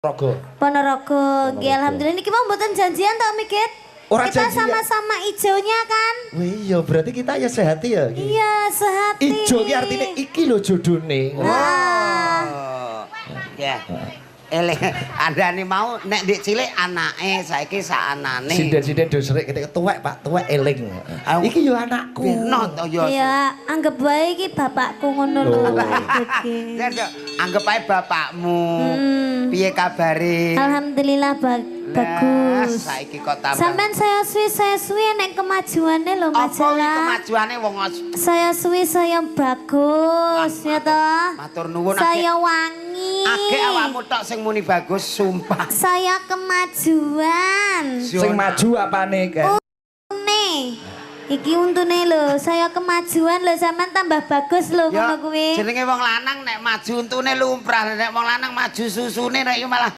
Ponorogo. Ponorogo. Nggih, alhamdulillah niki mau mboten janjian to, Migit? Ora Kita janjian. Sama-sama ijonya kan? Wih, iya, berarti kita ya sehati ya iki. Iya, sehati. Ijo ki artine iki lho jodone. Ah. Oh. Ya. Eleh, andane mau nek ndik cilik anake, saiki sakanane. Sinden-sinden do serik ketika tuwek, Pak, tuwek eling. Aku- Iki yo anakku. Beno to ya. Iya, anggap wae iki bapakku ngono lho. Oh. Oke. Ya, ya, anggap ae bapakmu. Piye kabare? Alhamdulillah Lah, bagus. Saiki kok tambah. Sampean saya suwi nek kemajuane lho Apa kuwi majalah. Kemajuane wong Saya suwi saya bagus ya toh. Matur nuwun. Saya wangi. Agek awakmu tok sing muni bagus, sumpah. Saya kemajuan. Sing maju apane, Ken? Nih. Iki untune lho, saya kemajuan lho, sampean tambah bagus lho Ya, ngono kuwi. jenenge wong lanang nek maju untune lumrah, nek wong lanang maju susune nek malah